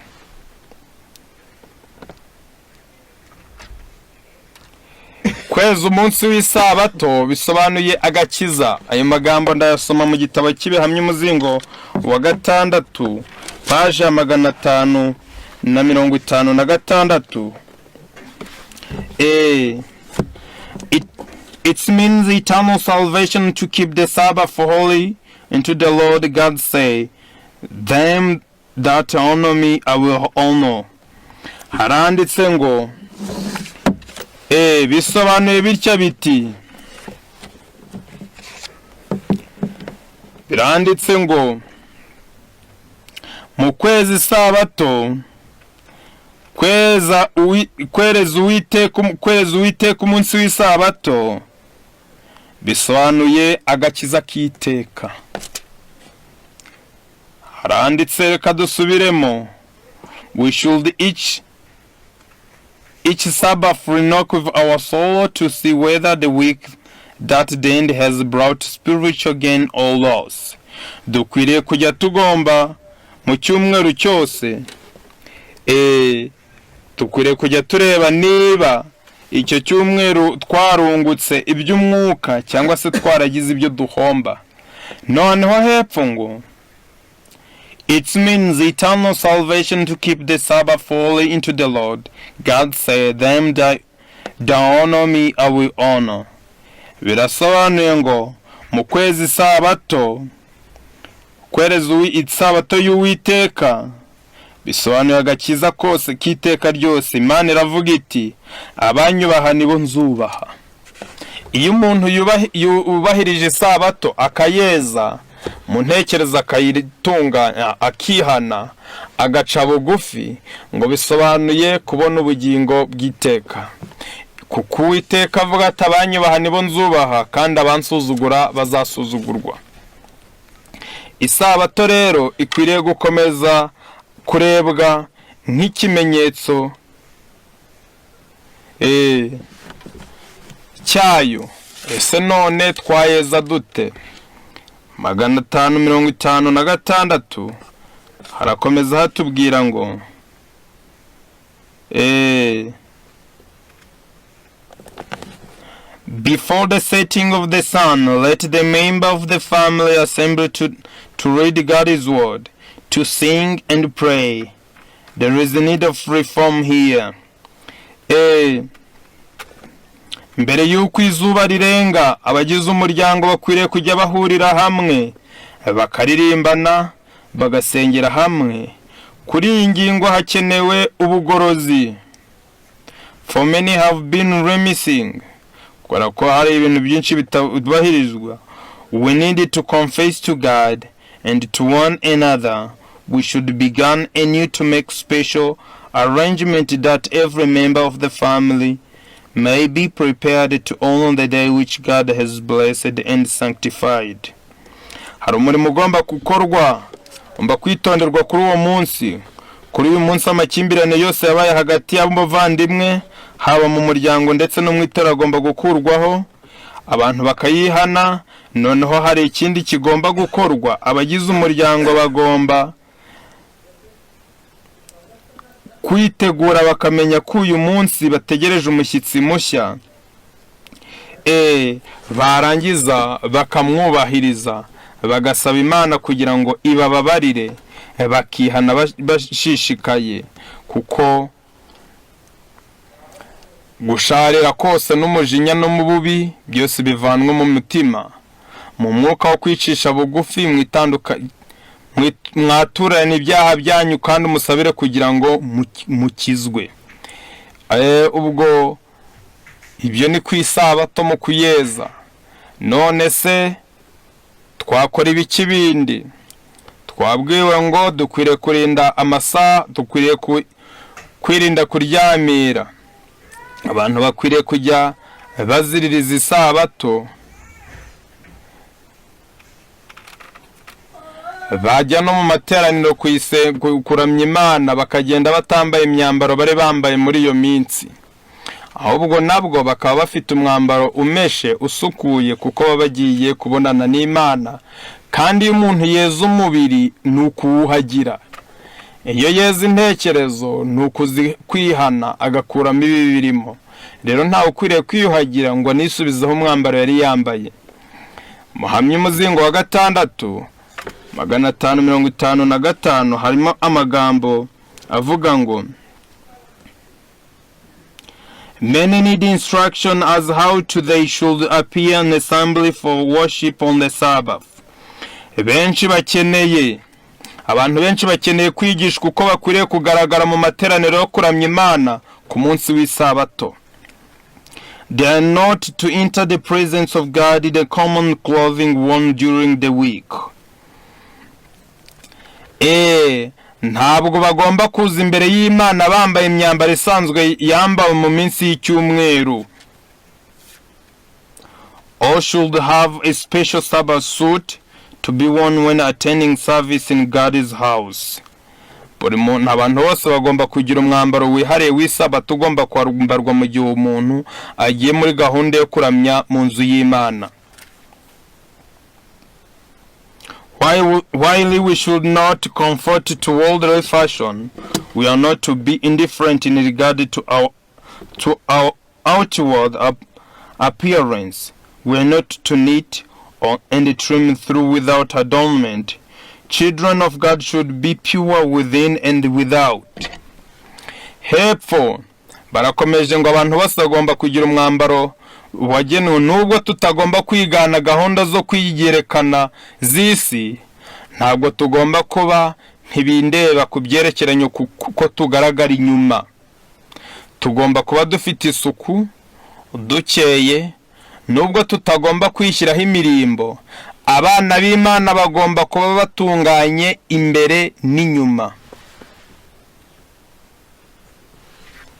Kweza umunsi w'isabato bisobanuye agakiza. Ayo magambo ndayasoma mu gitabo cy'Ibihamya, umuzingo wa gatandatu, paje ya 556. It means eternal salvation to keep the Sabbath holy unto the Lord. God say, "Them that honor me I will honor." Haranditse ngo bisobanuye bitya biti, biranditse ngo mu kweza isabato, kwereza Uwiteka umunsi w'isabato bisobanuye agakiza k'iteka. Haranditse, reka dusubiremo: "We should each Sabbath reckon with our soul to see whether the week that end has brought spiritual gain or loss." Dukwiriye kujya tugomba mu cyumweru cyose, dukwiriye kujya tureba niba icyo cyumweru twarungutse iby'umwuka cyangwa se twaragize ibyo duhomba. Noneho hepfo ngo: "It means eternal salvation to keep the Sabbath holy unto the Lord. God said, 'Them that honor me I will honor.'" Birasobanuye ngo mu kweza isabato, kwereza isabato y'Uwiteka bisobanuye agakiza kose k'iteka ryose. Imana iravuga iti: "Abanyubaha nibo nzubaha." Iyo umuntu yubahirije isabato, akayeza mu ntekerezo, akayitunganya, akihana, agaca bugufi, ngo bisobanuye kubona ubugingo bw'iteka, kuko Uwiteka avuga ati: "Abanyubaha nibo nzubaha, kandi abansuzugura bazasuzugurwa." Isabato rero ikwiriye gukomeza kurebwa nk'ikimenyetso cyayo. Ese none twayeza dute? 556 harakomeza hatubwira ngo "Before the setting of the sun, let the member of the family assemble to read God's word, to sing and pray. There is a need of reform here." Mbere y'uko izuba rirenga, abagize umuryango bakwiriye kujya bahurira hamwe, bakaririmbana, bagasengera hamwe. Kuri iyi ngingo hakenewe ubugorozi. For many have been remissing, kubera ko hari ibintu byinshi bitubahirizwa. We need to confess to God and to one another. We should begin anew to make special arrangement that every member of the family may be prepared to honor the day which God has blessed and sanctified. Hari umurimo ugomba gukorwa, ugomba kwitonderwa kuri uwo munsi. Kuri uyu munsi, amakimbirane yose yabaye hagati y'abavandimwe, haba mu muryango ndetse no mu itorero, agomba gukurwaho, abantu bakayihana. Noneho hari ikindi kigomba gukorwa: abagize umuryango bagomba Kwitegura bakamenya ko uyu munsi bategereje umushyitsi mushya, barangiza bakamwubahiriza, bagasaba Imana kugira ngo ibababarire, bakihana bashishikaye, kuko gusharira kose n'umujinya no mu bubi byose bivanwe mu mutima, mu mwuka wo kwicisha bugufi mwaturane ibyaha byanyu kandi umusabire kugira ngo mukizwe. Ubwo ibyo ni ku Isabato mu kuyeza. None se twakora ibiki bindi? Twabwiwe ngo dukwiriye kurinda amasaha, dukwiriye kwirinda kuryamira. Abantu bakwiriye kujya baziririza Isabato, bajya no mu materaniro kuramya Imana, bakagenda batambaye imyambaro bari bambaye muri iyo minsi, ahubwo nabwo bakaba bafite umwambaro umeshe, usukuye, kuko baba bagiye kubonana n'Imana. Kandi iyo umuntu yeza umubiri ni ukuwuhagira, iyo yeza intekerezo ni ukuzi kwihana agakuramo ibibi birimo. Rero ntawe ukwiriye kwiyuhagira ngo anisubizeho umwambaro yari yambaye. Muhamye umuzingo wa gatandatu, 555, harimo amagambo avuga ngo: "Many need instruction as how to they should appear in assembly for worship on the Sabbath." Benshi bakeneye, abantu benshi bakeneye kwigishwa uko bakwiriye kugaragara mu materaniro yo kuramya Imana ku munsi w'Isabato. They are not to enter the presence of God in the common clothing worn during the week. Ntabwo bagomba kuza imbere y'Imana bambaye imyambaro isanzwe yambawe mu minsi y'icyumweru. All should have a special Sabbath suit to be worn when attending service in God's house. Buri muntu, abantu bose bagomba kugira umwambaro wihariye w'Isabato ugomba kwambarwa mu gihe umuntu agiye muri gahunda yo kuramya mu nzu y'Imana. While we should not conform to worldly fashion, we are not to be indifferent in regard to our outward appearance. We are not to neat or and trim through without adornment. Children of God should be pure within and without. Hepfo barakomeje ngo abantu bose bagomba kugira umwambaro wagenewe. Nubwo tutagomba kwigana gahunda zo kwiyerekana z'isi, ntabwo tugomba kuba ntibindeba ku byerekeranye kuko tugaragara inyuma. Tugomba kuba dufite isuku, dukeye. Nubwo tutagomba kwishyiraho imirimbo, abana b'Imana bagomba kuba batunganye imbere n'inyuma.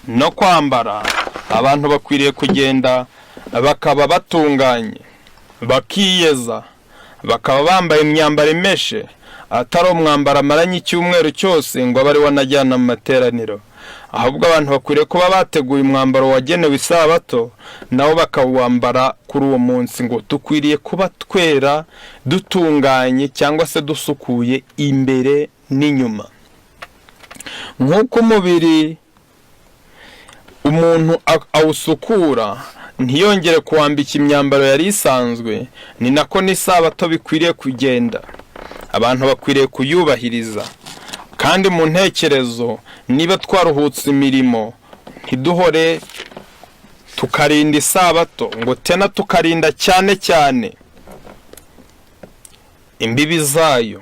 No kwambara, abantu bakwiriye kugenda bakaba batunganye, bakiyeza, bakaba bambaye imyambaro imeshe, atari umwambaro amaranye icyumweru cyose ngo abe ari wo anajyana mu materaniro. Ahubwo abantu bakwiriye kuba bateguye umwambaro wagenewe Isabato, nabo bakawambara kuri uwo munsi. Ngo dukwiriye kuba twera, dutunganye cyangwa se dusukuye imbere n'inyuma. Nk'uko umubiri umuntu awusukura ntiyongere kuwambika imyambaro yari isanzwe, ni nako n'Isabato bikwiriye kugenda. Abantu bakwiriye kuyubahiriza. Kandi mu ntekerezo, niba twaruhutse imirimo, ntiduhore tukarinda Isabato, ngo tena tukarinda cyane cyane imbibi zayo.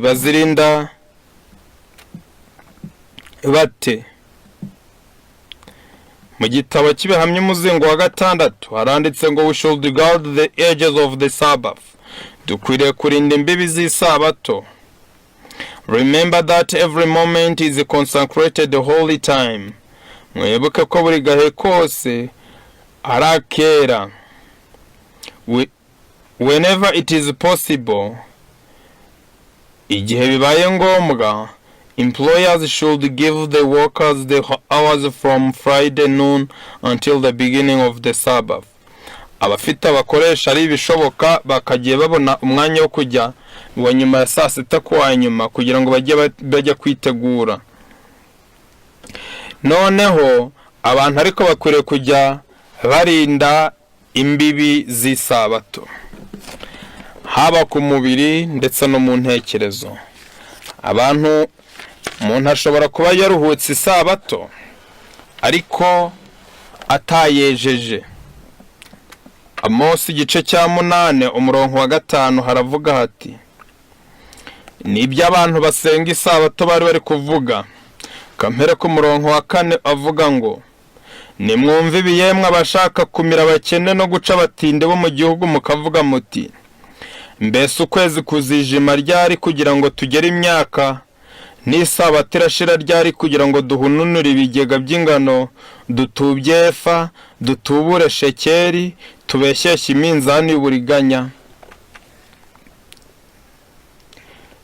Bazirinda bate? Mu gitabo cy'Ibihamya, umuzingo wa gatandatu, haranditse ngo: "We should guard the edges of the Sabbath." Dukwiriye kurinda imbibi z'Isabato. Remember that every moment is consecrated holy time. Mwibuke ko buri gahe kose ari akera. Whenever it is possible, igihe bibaye ngombwa, employers should give the workers the hours from Friday noon until the beginning of the Sabbath. Abafite abakoresha, ari ibishoboka, bakagiye babona umwanya wo kujya wa nyuma ya saa sita ku wa nyuma, kugira ngo bajye bajya kwitegura. Noneho abantu ariko bakwiriye kujya barinda imbibi z'isabato, haba ku mubiri ndetse no mu ntekerezo. Abantu, umuntu ashobora kuba yaruhutse isabato ariko atayejeje. Amosi igice cya 8 umurongo wa 5 haravuga hati: nibyo abantu basenga isabato bari bari kuvuga. Kampere ku murongo wa 4 avuga ngo: nimwumve ibiyemwe abashaka kumira abakene no guca abatindi bo mu gihugu, mukavuga muti: mbese ukwezi kuzijima ryari kugira ngo tugere imyaka, n'isabato irashira ryari kugira ngo duhununure ibigega by'ingano, dutubye efa, dutubure shekeri, tubeshyeshye iminzani y'uburiganya,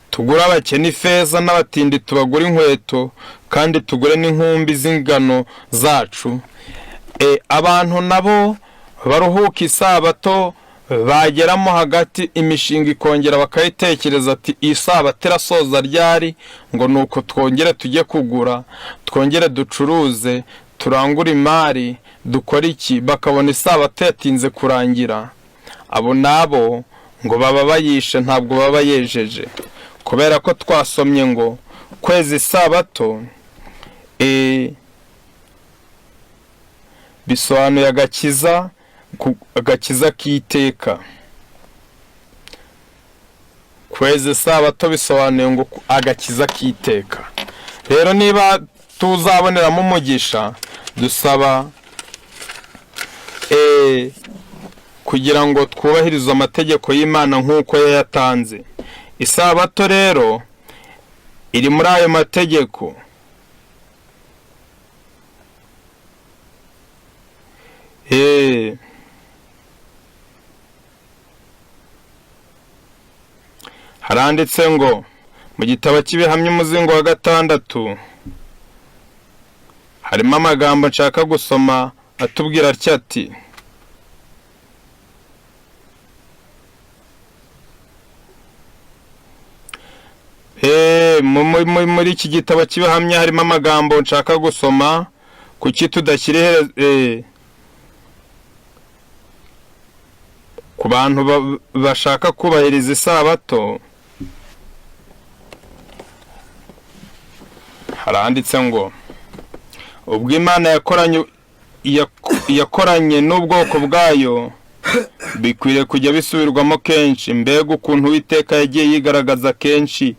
tugure abakene ifeza n'abatindi tubagure inkweto, kandi tugure n'inkumbi z'ingano zacu. Abantu nabo baruhuka isabato, bageramo hagati imishinga ikongera bakayitekereza ati: isabato irasoza ryari ngo nuko twongere tujye kugura, twongere ducuruze, turangure imari, dukore iki? Bakabona isabato yatinze kurangira. Abo nabo ngo baba bayishe, ntabwo baba yejeje, kubera ko twasomye ngo kwezi isabato bisobanuye agakiza, agakiza k'iteka. Kwezi isabato bisobanuye ngo agakiza k'iteka. Rero niba tuzaboneramo umugisha, dusaba kugira ngo twubahirize amategeko y'Imana nk'uko yayatanze. Isabato rero iri muri ayo mategeko. Haranditse ngo mu gitabo cy'ibihamya umuzingo wa 6 harimo amagambo nshaka gusoma atubwira atya ati: muri iki gitabo cy'ibihamya harimo amagambo nshaka gusoma. Kuki tudashyira ku bantu bashaka kubahiriza isabato? Haranditse ngo ubwo Imana yakoranye n'ubwoko bwayo bikwiriye kujya bisubirwamo kenshi. Mbega ukuntu Uwiteka yagiye yigaragaza kenshi,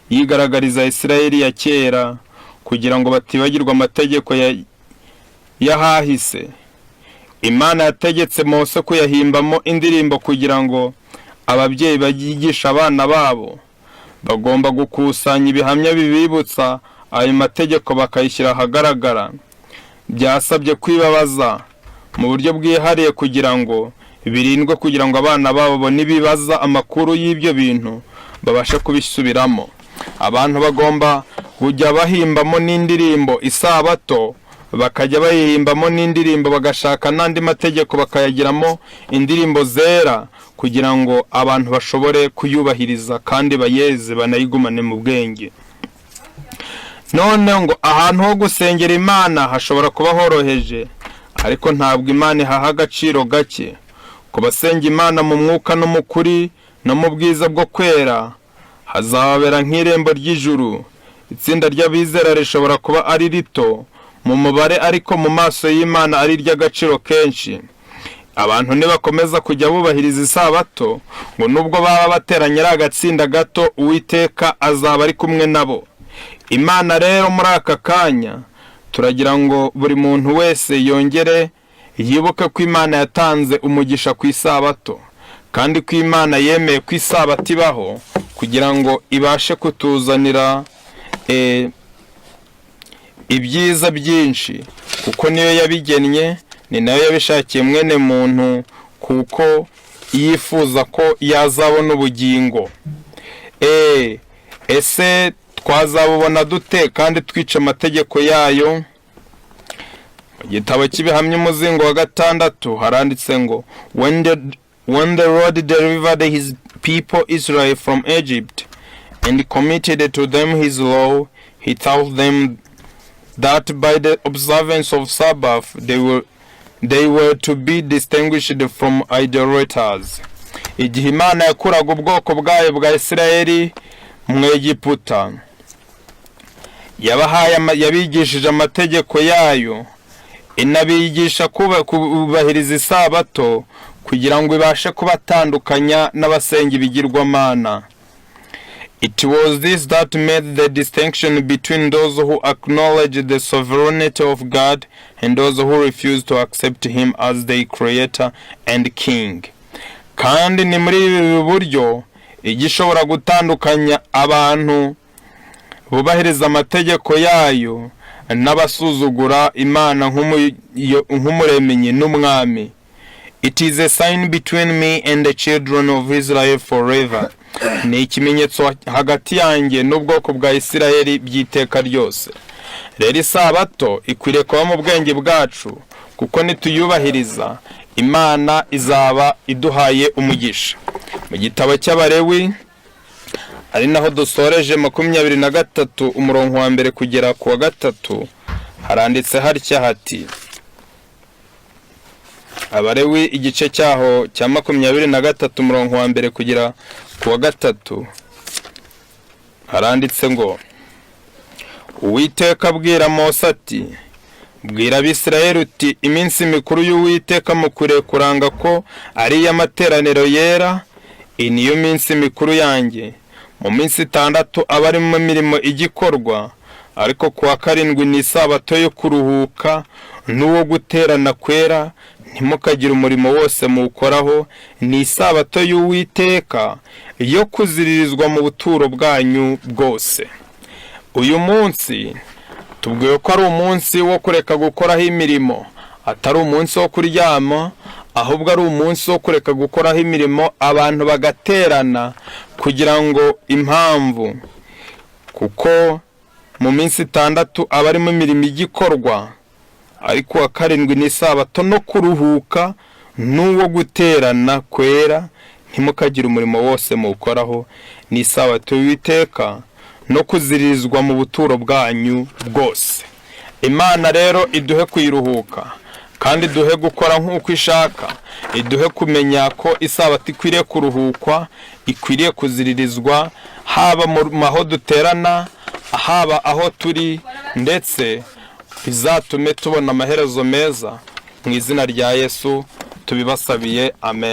yigaragariza Isirayeli ya kera kugira ngo batibagirwa amategeko y'ahahise. Imana yategetse Mose kuyahimbamo indirimbo kugira ngo ababyeyi bayigishe abana babo. Bagomba gukusanya ibihamya bibibutsa ayo mategeko bakayishyira ahagaragara. Byasabye kwibabaza mu buryo bwihariye kugira ngo birindwe, kugira ngo abana babo nibibaza amakuru y'ibyo bintu babashe kubisubiramo. Abantu bagomba kujya bahimbamo n'indirimbo isabato, bakajya bayihimbamo n'indirimbo, bagashaka n'andi mategeko bakayagiramo indirimbo zera, kugira ngo abantu bashobore kuyubahiriza kandi bayeze, banayigumane mu bwenge. None ngo ahantu ho gusengera Imana hashobora kuba horoheje, ariko ntabwo Imana ihaha agaciro gake. Ku basenga Imana mu mwuka no mu kuri no mu bwiza bwo kwera, hazababera nk'irembo ry'ijuru. Itsinda ry'abizera rishobora kuba ari rito mu mubare, ariko mu maso y'Imana ari iry'agaciro kenshi. Abantu nibakomeza kujya bubahiriza isabato, ngo nubwo baba bateranye ari agatsinda gato, Uwiteka azaba ari kumwe nabo. Imana rero muri aka kanya turagira ngo buri muntu wese yongere yibuke ko Imana yatanze umugisha ku isabato, kandi ko Imana yemeye ko isabato ibaho kugira ngo ibashe kutuzanira ibyiza byinshi, kuko niyo yabigennye, ni nayo yabishakiye mwene muntu, kuko yifuza ko yazabona ubugingo. Ese twazabubona dute kandi twica amategeko yayo? Mu gitabo cy'ibihamya umuzingo wa 6 haranditse ngo: when the Lord delivered his people Israel from Egypt and committed to them his law, he taught them that by the observance of Sabbath they were to be distinguished from idolaters. Igihe Imana yakuraga ubwoko bwayo bwa Isirayeli mu Egiputa, yabigishije amategeko yayo, inabigisha kubahiriza isabato kugira ngo ibashe kubatandukanya n'abasenga ibigirwamana. It was this that made the distinction between those who acknowledge the sovereignty of God and those who refuse to accept him as their creator and king. Kandi ni muri ibi buryo igishobora gutandukanya abantu bubahiriza amategeko yayo n'abasuzugura Imana nk'umuremyi n'umwami. It is a sign between me and the children of Israel forever. Ni ikimenyetso hagati yanjye n'ubwoko bwa Isirayeli by'iteka ryose. Rero isabato ikwiriye kuba mu bwenge bwacu, kuko nituyubahiriza Imana izaba iduhaye umugisha. Mu gitabo cy'Abarewi, ari naho dusoreje, 23, umurongo wa mbere kugera ku wa gatatu, haranditse hatya hati: Abarewi igice cyaho cya 23, umurongo wa mbere kugera ku wa gatatu, haranditse ngo: "Uwiteka abwira Mose ati: Bwira Abisirayeli uti: Iminsi mikuru y'Uwiteka mukwiriye kuranga ko ari iy'amateraniro yera. Iyi niyo minsi mikuru yanjye. Mu minsi 6 aba ari mu mirimo igikorwa, ariko ku wa karindwi ni isabato yo kuruhuka n'uwo guterana kwera. Ntimukagire umurimo wose muwukoraho. Ni isabato y'Uwiteka yo kuziririzwa mu buturo bwanyu bwose." Uyu munsi tubwiwe ko ari umunsi wo kureka gukoraho imirimo, atari umunsi wo kuryama, ahubwo ari umunsi wo kureka gukoraho imirimo, abantu bagaterana kugira ngo impamvu, kuko mu minsi 6 aba arimo imirimo igikorwa, ariko uwa karindwi ni isabato no kuruhuka n'uwo guterana kwera. Ntimukagire umurimo wose muwukoraho. Ni isabato y'Uwiteka no kuziririzwa mu buturo bwanyu bwose. Imana rero iduhe kuyiruhuka kandi iduhe gukora nk'uko ishaka, iduhe kumenya ko isabato ikwiriye kuruhukwa, ikwiriye kuziririzwa, haba mu aho duterana, haba aho turi, ndetse bizatume tubona amaherezo meza. Mu izina rya Yesu tubibasabiye, amen.